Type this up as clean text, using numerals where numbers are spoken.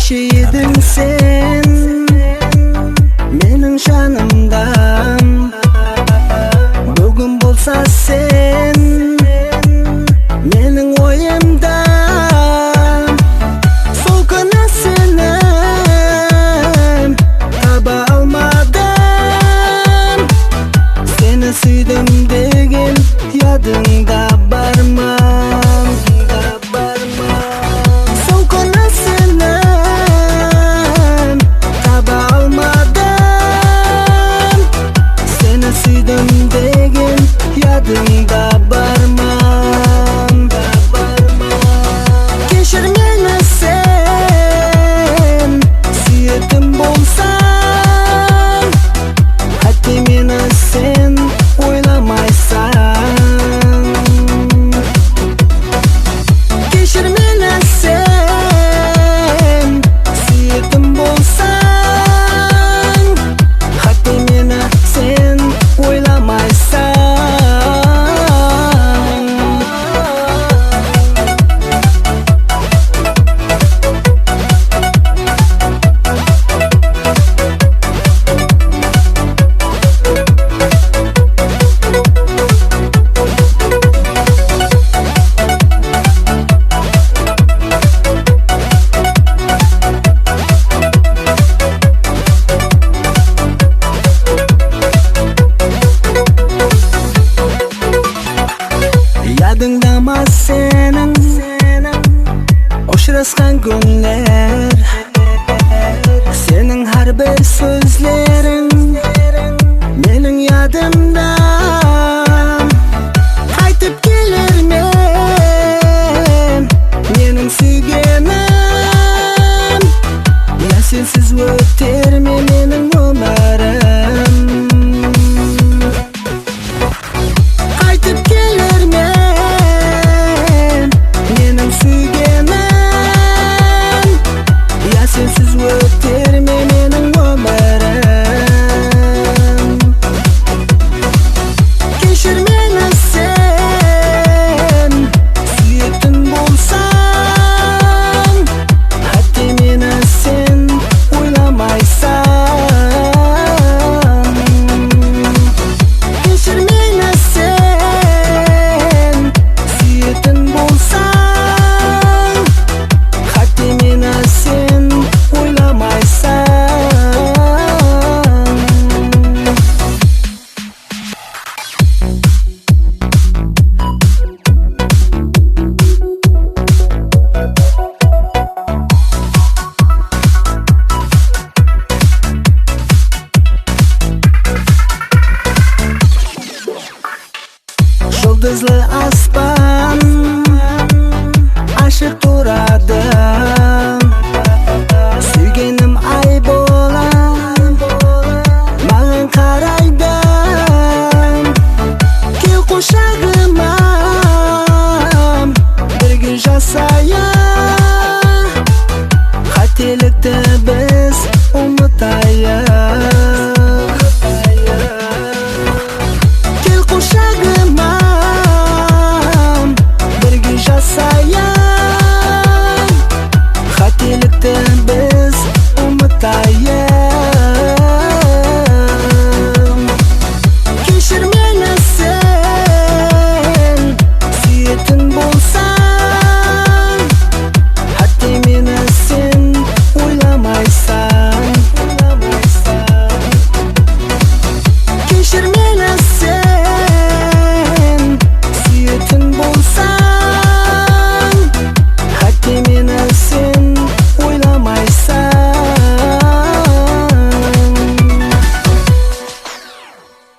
Кеше едің сен менің жанымда, бүгін болса сен менің ойымда. Сол күні сені таба алмадым. Сені сүйдім деген ядыңда бар ма? Сол күні сені таба алмадым. Сені сүйдім деген ядыңда бар ма? Кешір мені, сен сүйетін болсаң, Хәтта мені сен ойламайсың. Кешір мені, сен сүйетін болсаң, Хәтта мені сен ойламайсың. Ядыңда ма сенің ұшырасқан күндер, сенің әрбір сөздерің менің ядымда. Қайтып келер ме менің сүйгенім, я сенсіз өтер ме менің өмірім? Қайтып келер ме менің сүйгенім, я сенсіз өтер ме менің өмірім? Кешір мені, сен сүйетін болсаң, Хәтта мені сен ойламайсың. Кешір мені, сен сүйетін болсаң, Хәтта мені сен ойламайсың. Жұлдызлы аспан ашық тұрады, сүйгенім ай бола маған қарайды. Кел құшағыма, бірге жасайық, қателікті біз ұмытайық. Кел құшағыма, бірге жасайық.